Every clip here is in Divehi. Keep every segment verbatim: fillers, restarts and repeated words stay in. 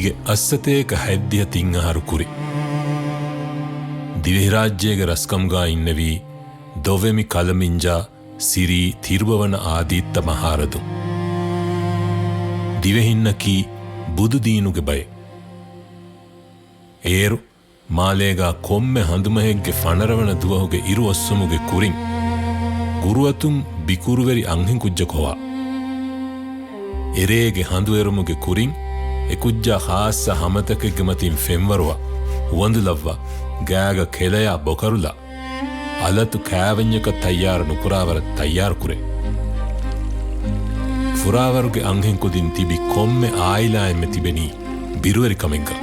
ގެ އައްސަތޭކަ ހަތްދިހަ ތިން އަހަރު ކުރި. ދިވެހިރާއްޖޭގެ ރަސްކަމުގާ އިންނެވީ ދޮވެމި ކަލަމިންޖާ ސިރީ ތިރުބަވަނަ އާދީއްތަ މަހާރަދުން. ދިވެހިންނަކީ ބުދުދީނުގެ ބައެއް. އޭރު މާލޭގާ ކޮންމެ ހަނދުމަހެއްގެ ފަނަރަވަނަ ދުވަހުގެ އިރު އޮއްސުމުގެ ކުރިން، ގުރުއަތުން ބިކުރުވެރި އަންހެންކުއްޖަކު ހޮވާ. އެރޭގެ ހަނދުއެރުމުގެ ކުރިން، އެކުއްޖާ ޚާއްޞަ ހަމަތަކެއްގެ މަތިން ފެންވަރުވާ، ހުވަނދުލައްވާ، ގާގަ ކެލަޔާ ބޮކަރުލާ، އަލަތު ކާވެންޏަކަށް ތައްޔާރު ނުކުރާވަރަށް ތައްޔާރުކުރޭ. ފުރާވަރުގެ އަންހެންކުދިން ތިބި ކޮންމެ އާއިލާއެއްމެ ތިބެނީ ބިރުވެރިކަމެއްގަ.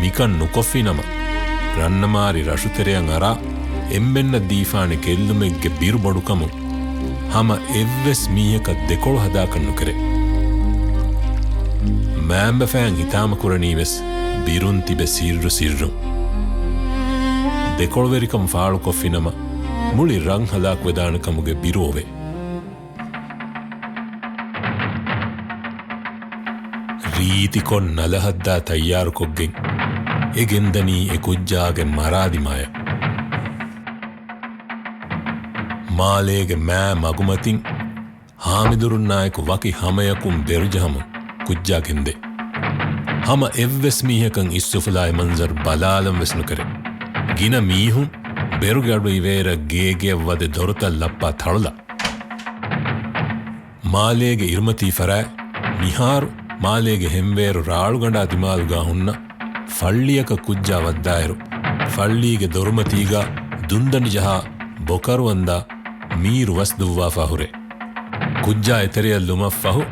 މިކަން ނުކޮށްފިނަމަ، ރަންނަމާރި ރަށުތެރެއަށް އަރާ އެންމެންނަށް ދީފާނެ ގެއްލުމެއްގެ ބިރު ބޮޑުކަމުން ހަމަ އެއްވެސް މީހަކަށް ދެކޮޅު ހަދާކަށް ނުކެރޭ. މާނބަފައިން ހިތާމަކުރަނީވެސް ބިރުން ތިބެ ސިއްރު ސިއްރުން. ދެކޮޅުވެރިކަން ފާޅުކޮށްފިނަމަ، މުޅި ރަށް ހަލާކުވެދާނެ ކަމުގެ ބިރު އޮވޭ. ރީތިކޮށް ނަލަހައްދާ ތައްޔާރުކޮށްގެން އެ ގެންދަނީ އެ ކުއްޖާގެ މަރާލިމާޔަށް. މާލޭގެ މާ މަގުމަތިން ހާމިދުރުންނާއެކު ވަކި ހަމަޔަކުން ބެރުޖަހަމުން ކުއްޖާ ގެންދޭ. ހަމަ އެއްވެސް މީހަކަށް އިސްއުފުލާ އެ މަންޒަރު ބަލާލަން ވެސް ނުކެރޭ. ގިނަ މީހުން ބެރުގެ އަޑު އިވޭއިރަށް ގޭގެއަށް ވަދެ ދޮރުތައް ލައްޕާ ތަޅުލާ. މާލޭގެ އިރުމަތީ ފަރާތް މިހާރު މާލޭގެ ހެންވޭރު ރާޅުގަނޑާ ދިމާލުގާ ހުންނަ ފައްޅިއަކަށް ކުއްޖާ ވައްދާއިރު، ފައްޅީގެ ދޮރުމަތީގާ ދުންދަނޑި ޖަހާ ބޮކަރު ވަންދާ މީރު ވަސް ދުއްވާފާ ހުރޭ. ކުއްޖާ އެތެރެއަށް ލުމަށްފަހު،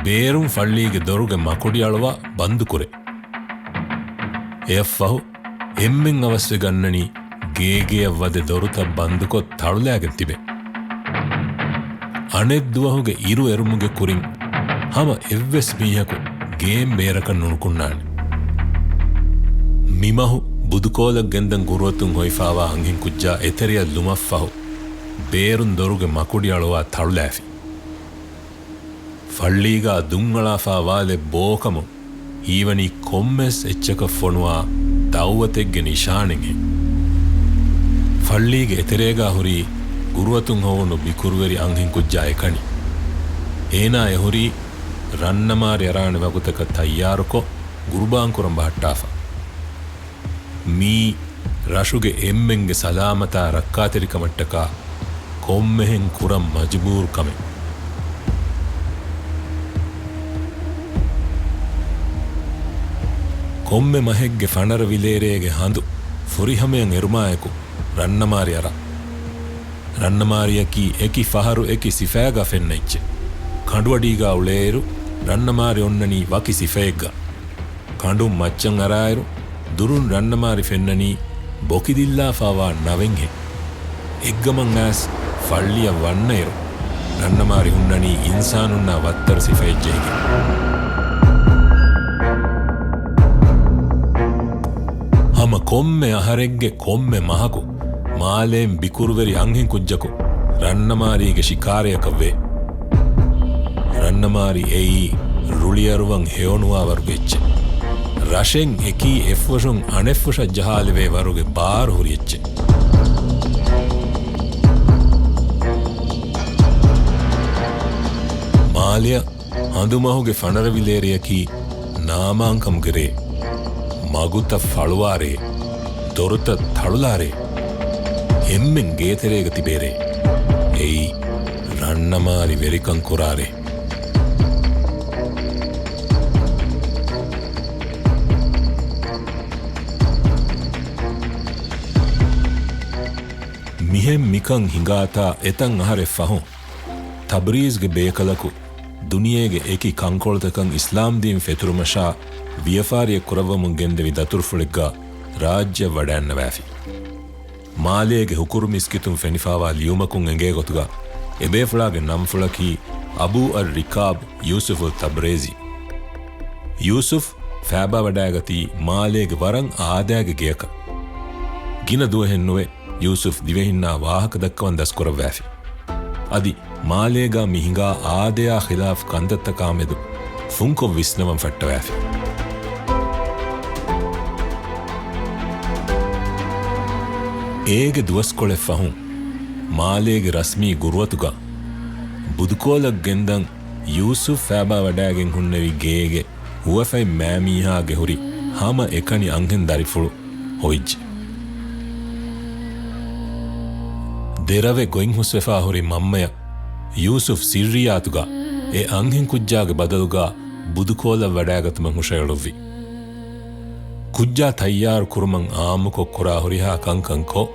ބޭރުން ފައްޅީގެ ދޮރުގެ މަކުޑި އަޅުވާ ބަންދުކުރޭ. އެއަށްފަހު، އެންމެން އަވަސްވެ ގަންނަނީ ގޭގެއަށް ވަދެ ދޮރުތައް ބަންދުކޮށް ތަޅުލާގެން ތިބެ. އަނެއް ދުވަހުގެ އިރު އެރުމުގެ ކުރިން ހަމަ އެއްވެސް މީހަކު ގޭން ބޭރަކަށް ނުނުކުންނާނެ. މިމަހު ބުދުކޯލަށް ގެންދަން ގުރުއަތުން ހޮވިފާވާ އަންހެން ކުއްޖާ އެތެރެއަށް ލުމަށްފަހު، ބޭރުން ދޮރުގެ މަކުޑި އަޅުވާ ތަޅުލާފި. ފައްޅީގާ ދުންއަޅާފާ ވާލެއް ބޯކަމުން ހީވަނީ ކޮންމެސް އެއްޗަކަށް ފޮނުވާ ދައުވަތެއްގެ ނިޝާނެއްހެން. ފައްޅީގެ އެތެރޭގާ ހުރީ ގުރުއަތުން ހޮވުނު ބިކުރުވެރި އަންހެން ކުއްޖާ އެކަނި. އޭނާ އެހުރީ ރަންނަމާރި އަރާނެ ވަގުތަކަށް ތައްޔާރުކޮށް ގުރުބާން ކުރަން ބަހައްޓާފަ. މީ ރަށުގެ އެންމެންގެ ސަލާމަތާ ރައްކާތެރިކަމަށްޓަކާ ކޮންމެހެން ކުރަން މަޖުބޫރު ކަމެއް. ކޮންމެ މަހެއްގެ ފަނަރަ ވިލޭރޭގެ ހަނދު ފުރިހަމަޔަށް އެރުމާއެކު ރަންނަމާރި އަރާ. ރަންނަމާރިއަކީ އެކި ފަހަރު އެކި ސިފައިގާ ފެންނަ އެއްޗެއް. ކަނޑުއަޑީގާ އުޅޭއިރު ރަންނަމާރި އޮންނަނީ ވަކި ސިފައެއްގަ. ކަނޑުން މައްޗަށް އަރާއިރު، ދުރުން ރަންނަމާރި ފެންނަނީ ބޮކިދިއްލާފާވާ ނަވެންހެން. އެއްގަމަށް އައިސް ފައްޅިއަށް ވަންނައިރު، ރަންނަމާރި ހުންނަނީ އިންސާނުންނާ ވައްތަރު ސިފައެއް ޖެހިގެން. ހަމަ ކޮންމެ އަހަރެއްގެ ކޮންމެ މަހަކު މާލޭން ބިކުރުވެރި އަންހެން ކުއްޖަކު ރަންނަމާރީގެ ޝިކާރަޔަކަށް ވޭ. ރަންނަމާރި އެއީ ރުޅިއަރުވަން ހެޔޮނުވާ ވަރުގެ އެއްޗެއް. ރަށެއް އެކީ އެއްފުށުން އަނެއްފުށަށް ޖަހާލެވޭ ވަރުގެ ބާރު ހުރި އެއްޗެއް. މާލެއަށް ހަނދުމަހުގެ ފަނަރަވިލޭރެއަކީ ނާމާންކަމުގެ ރޭ، މަގުތައް ފަޅުވާ ރޭ، ދޮރުތައް ތަޅުލާ ރޭ، އެންމެން ގޭތެރޭގަ ތިބޭ ރޭ. އެއީ ރަންނަމާރި ވެރިކަން ކުރާ ރޭ. މިހެން މިކަން ހިނގާތާ އެތައް އަހަރެއް ފަހުން، ތަބްރީޒްގެ ބޭކަލަކު ދުނިޔޭގެ އެކި ކަންކޮޅުތަކަށް އިސްލާމްދީން ފެތުރުމަށާ ވިޔަފާރިއެއް ކުރައްވަމުން ގެންދެވި ދަތުރުފުޅެއްގަ ރާއްޖެއަށް ވަޑައިންނަވާފި. މާލޭގެ ހުކުރު މިސްކިތުން ފެނިފާވާ ލިޔުމަކުން އެނގޭ ގޮތުގަ، އެބޭފުޅާގެ ނަންފުޅަކީ އަބޫ އައް ރިކާބް ޔޫސުފު ތަބްރޭޒީ. ޔޫސުފް ފައިބާވަޑައިގަތީ މާލޭގެ ވަރަށް އާދައިގެ ގެއަކަށް. ގިނަ ދުވަހެއް ނުވެ، ޔޫސުފް ދިވެހިންނާ ވާހަކަ ދައްކަވަން ދަސްކުރައްވާފި. އަދި މާލޭގާ މި ހިނގާ އާދަޔާ ޚިލާފް ކަންތައްތަކާމެދު ފުންކޮށް ވިސްނަވަން ފައްޓަވައިފި. އޭގެ ދުވަސްކޮޅެއް ފަހުން، މާލޭގެ ރަސްމީ ގުރުއަތުގަ ބުދުކޯލަށް ގެންދަން ޔޫސުފް ފޭބާ ވަޑާގެން ހުންނެވި ގޭގެ ހުވަފަތް މާމީހާގެ ހުރި ހަމަ އެކަނި އަންހެން ދަރިފުޅު ހޮވިއްޖެ. ދެރަވެ ގޮތްހުސްވެފާ ހުރި މަންމަޔަށް ޔޫސުފް ސިއްރިއްޔާތުގަ އެ އަންހެން ކުއްޖާގެ ބަދަލުގަ ބުދުކޯލަށް ވަޑާގަތުމަށް ހުށައެޅުއްވި. ކުއްޖާ ތައްޔާރު ކުރުމަށް އާއްމުކޮށް ކުރާ ހުރިހާ ކަންކަން ކޮށް،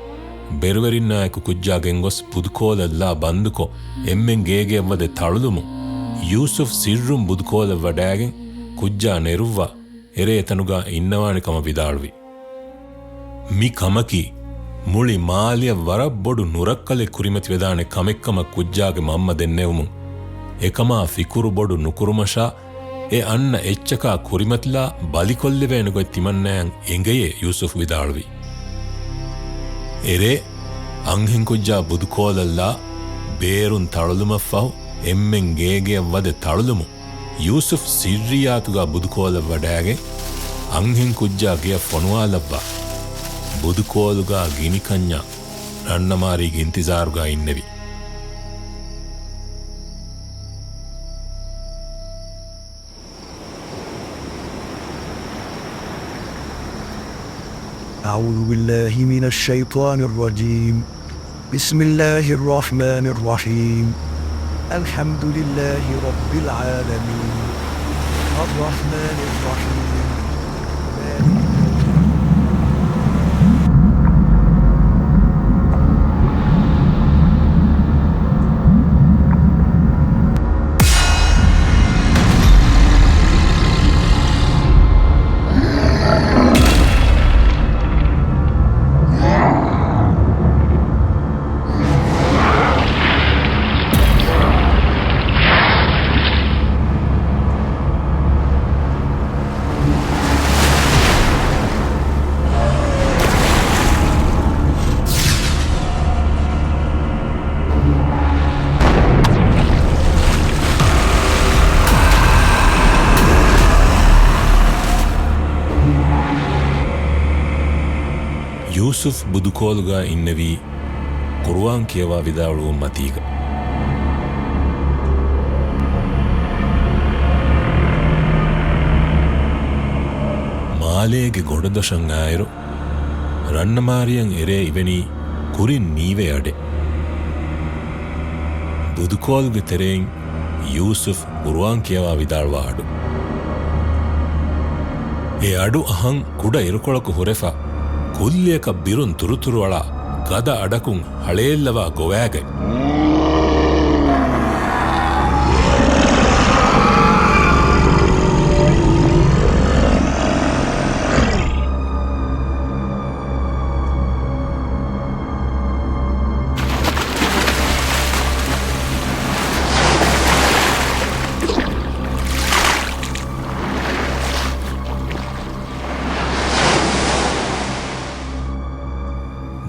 ބޭރުވެރިންނާއެކު ކުއްޖާ ގެންގޮސް ބުދުކޯލަށް ލާ ބަންދުކޮށް، އެންމެން ގޭގެއަށް ވަދެ ތަޅުލުމުން، ޔޫސުފް ސިއްރުން ބުދުކޯލަށް ވަޑާގެން ކުއްޖާ ނެރުއްވާ، އެރޭ އެތަނުގަ އިންނަވާނެ ކަމަށް ވިދާޅުވި. މި ކަމަކީ މުޅި މާލެއަށް ވަރަށް ބޮޑު ނުރައްކަލެއް ކުރިމަތިވެދާނެ ކަމެއްކަމަށް ކުއްޖާގެ މަންމަ ދެންނެވުމުން، އެކަމާ ފިކުރު ބޮޑު ނުކުރުމަށާ، އެ އަންނަ އެއްޗަކާ ކުރިމަތިލާ ބަލިކޮށްލެވޭނެ ގޮތް ތިމަންނައަށް އެނގެޔޭ، ޔޫސުފް ވިދާޅުވި. އެރޭ، އަންހެންކުއްޖާ ބުދުކޯލަށްލާ ބޭރުން ތަޅުލުމަށްފަހު، އެންމެން ގޭގެއަށް ވަދެ ތަޅުލުމުން، ޔޫސުފް ސިއްރިއްޔާތުގަ ބުދުކޯލަށް ވަޑާގެން، އަންހެން ކުއްޖާ ގެއަށް ފޮނުވާލައްވާ. ބުދުކޯލުގަ ގިނިކަންޏާ ރަންނަމާރީގެ އިންތިޒާރުގަ އިންނެވި. أعوذ بالله من الشيطان الرجيم. بسم الله الرحمن الرحيم. الحمد لله رب العالمين. الرحمن الرحيم. مالك يوم ޔޫސުފް ބުދުކޯލުގަ އިންނެވީ ޤުރުއާން ކިޔަވާ ވިދާޅުވުން މަތީގަ. މާލޭގެ ގޮނޑުދޮށަށް އާއިރު، ރަންނަމާރިއަށް އެރޭ އިވެނީ ކުރިން ނީވޭ އަޑެއް. ބުދުކޯލުގެ ތެރެއިން ޔޫސުފް ޤުރުއާން ކިޔަވާ ވިދާޅުވާ އަޑު. އެ އަޑު އަހަން ކުޑަ އިރުކޮޅަކު ހުރެފަ، ކުއްލިއަކަށް ބިރުން ތުރުތުރުއަޅާ ގަދަ އަޑަކުން ހަޅޭއްލަވާ ގޮވާގަތް.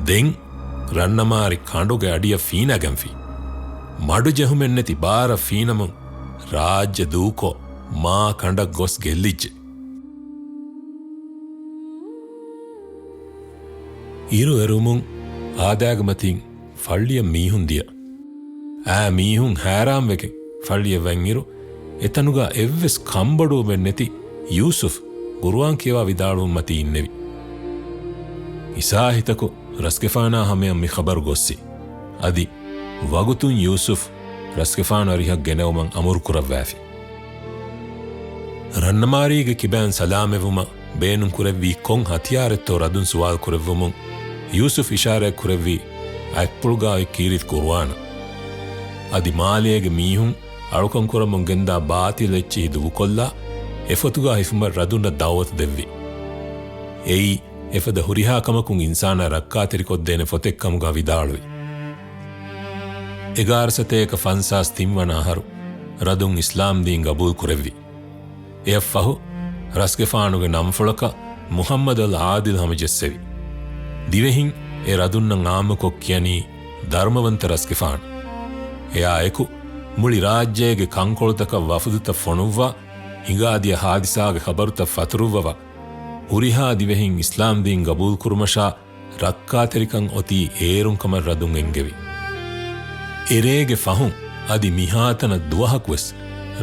ދެން ރަންނަމާރި ކަނޑުގެ އަޑިއަށް ފީނަގެންފި. މަޑުޖެހުމެއްނެތި ބާރަށް ފީނަމުން ރާއްޖެ ދޫކޮށް، މާ ކަނޑަށް ގޮސް ގެއްލިއްޖެ. އިރު އެރުމުން އާދައިގެ މަތިން ފައްޅިއަށް މީހުން ދިޔަ. އާ މީހުން ހައިރާންވެގެން ފައްޅިއަށް ވަންއިރު، އެތަނުގަ އެއްވެސް ކަންބޮޑުވުމެއް ނެތި ޔޫސުފް ޤުރުއާން ކިޔަވާ ވިދާޅުވުން މަތީ އިންނެވި. އިސާހިތަކު ރަސްގެފާނާ ހަމަޔަށް މި ޚަބަރު ގޮއްސި. އަދި ވަގުތުން ޔޫސުފް ރަސްގެފާނު އަރިހަށް ގެނައުމަށް އަމުރު ކުރައްވާފި. ރަންނަމާރީގެ ކިބައިން ސަލާމެވުމަށް ބޭނުން ކުރެއްވީ ކޮން ހަތިޔާރެއްތޯ ރަދުން ސުވާލު ކުރެއްވުމުން، ޔޫސުފް އިޝާރާތް ކުރެއްވީ އަތްޕުޅުގައި ކީރިތި ޤުރުއާނަށް. އަދި މާލޭގެ މީހުން އަޅުކަން ކުރަމުން ގެންދާ ބާޠިލް އެއްޗިހި ދުގުކޮށްލާ، އެފޮތުގަ ހިފުމަށް ރަދުންނަށް ދަޢުވަތު ދެއްވި. އެއީ، އެފަދަ ހުރިހާ ކަމަކުން އިންސާނާ ރައްކާތެރިކޮށްދޭނެ ފޮތެއްކަމުގަ ވިދާޅުވި. އެގާރަ ސަތޭކަ ފަންސާސް ތިން ވަނަ އަހަރު ރަދުން އިސްލާމްދީން ގަބޫލު ކުރެއްވި. އެއަށްފަހު، ރަސްގެފާނުގެ ނަންފުޅަކަށް މުޙައްމަދު އަލް ޢާދިލް ހަމަޖެއްސެވި. ދިވެހިން އެ ރަދުންނަށް ޢާއްމުކޮށް ކިޔަނީ ދަރުމަވަންތަ ރަސްގެފާނު. އެއާއެކު، މުޅި ރާއްޖޭގެ ކަންކޮޅުތަކަށް ވަފުދުތައް ފޮނުއްވާ، ހިނގާދިޔަ ހާދިސާގެ ޚަބަރުތައް ފަތުރުއްވަވާ، ހުރިހާ ދިވެހިން އިސްލާމްދީން ގަބޫލުކުރުމަށާ ރައްކާތެރިކަން އޮތީ އޭރުން ކަމަށް ރަދުން އެންގެވި. އެރޭގެ ފަހުން އަދި މިހާތަނަށް ދުވަހަކުވެސް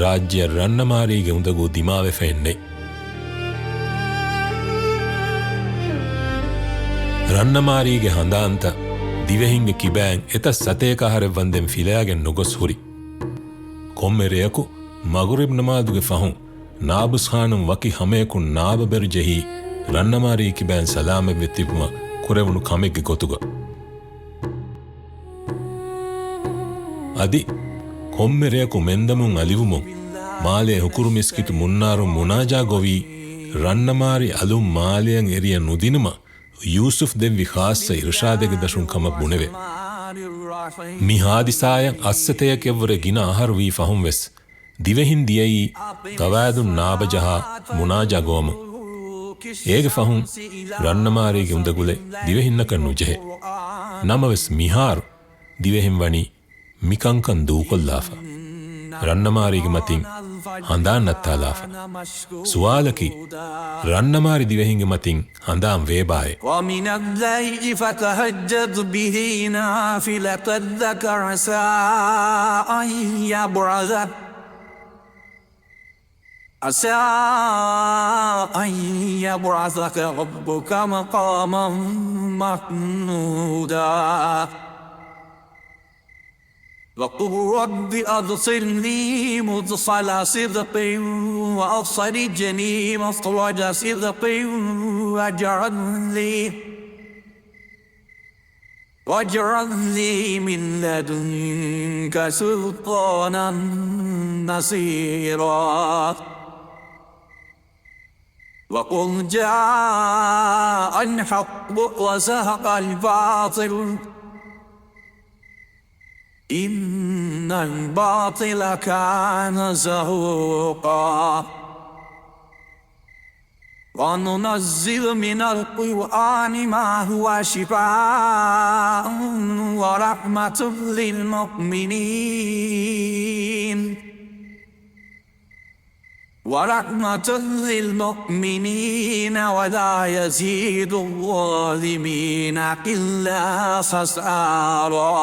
ރާއްޖެއަށް ރަންނަމާރީގެ އުނދަގޫ ދިމާވެފައެއް ނެތް. ރަންނަމާރީގެ ހަނދާންތައް ދިވެހިންގެ ކިބައިން އެތައް ސަތޭކަ އަހަރެއް ވަންދެން ފިލައިގެން ނުގޮސް ހުރި. ކޮންމެ ރެޔަކު މަޣުރިބް ނަމާދުގެ ފަހުން ނާބުސްޚާނުން ވަކި ހަމަޔަކުން ނާބަބެރު ޖެހީ، ރަންނަމާރީ ކިބައިން ސަލާމަތްވެ ތިބުމަށް ކުރެވުނު ކަމެއްގެ ގޮތުގަ. އަދި ކޮންމެ ރެޔަކު މެންދަމުން އަލިވުމުން، މާލޭ ހުކުރު މިސްކިތު މުންނާރުން މުނާޖާ ގޮވީ، ރަންނަމާރި އަލުން މާލެއަށް އެރިޔަ ނުދިނުމަށް ޔޫސުފް ދެއްވި ޚާއްޞަ އިރުޝާދެއްގެ ދަށުން ކަމަށް ބުނެވޭ. މި ހާދިސާއަށް އައްސަތޭކައެއްވުރެ ގިނަ އަހަރު ވީ ފަހުން ވެސް، ދިވެހިން ދިޔައީ ގަވާއިދުން ނާބަޖަހާ މުނާޖާ ގޮވަމުން. އޭގެ ފަހުން ރަންނަމާރީގެ އުނދަގުލެއް ދިވެހިންނަކަށް ނުޖެހޭ. ނަމަވެސް މިހާރު ދިވެހިން ވަނީ މިކަންކަން ދޫކޮށްލާފަ، ރަންނަމާރީގެ މަތިން ހަނދާން ނައްތާލާފަ. ސުވާލަކީ، ރަންނަމާރި ދިވެހިންގެ މަތިން ހަނދާން ވޭބާއޭ؟ ومن الليل فتهجد به نافلة لك عسى أن يبعثك، عسى أن يبعثك ربك مقاما محمودا. وقل رب أدخلني مدخل صدق وأخرجني مخرج صدق واجعل لي، واجعل لي من لدنك سلطانا نصيرا. وقل جاء الحق وزهق الباطل إن الباطل كان زهوقا. وننزل من القرآن ما هو شفاء ورحمة للمؤمنين، ورحمة للمؤمنين ولا يزيد الظالمين إلا خسارا.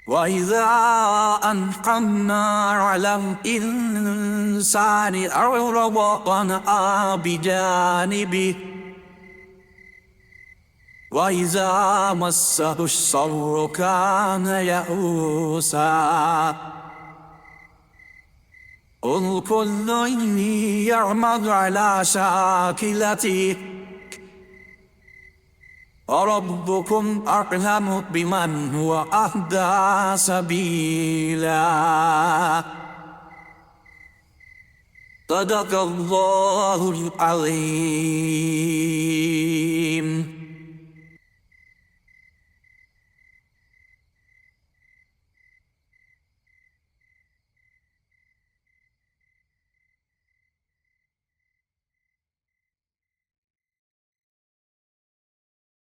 وإذا أنعمنا على الإنسان أعرض ونأى بجانبه وإذا مسه الشر كان يئوسا. قل كل يعمل على شاكلته وربكم أعلم بمن هو أهدى سبيلا. صدق الله العظيم.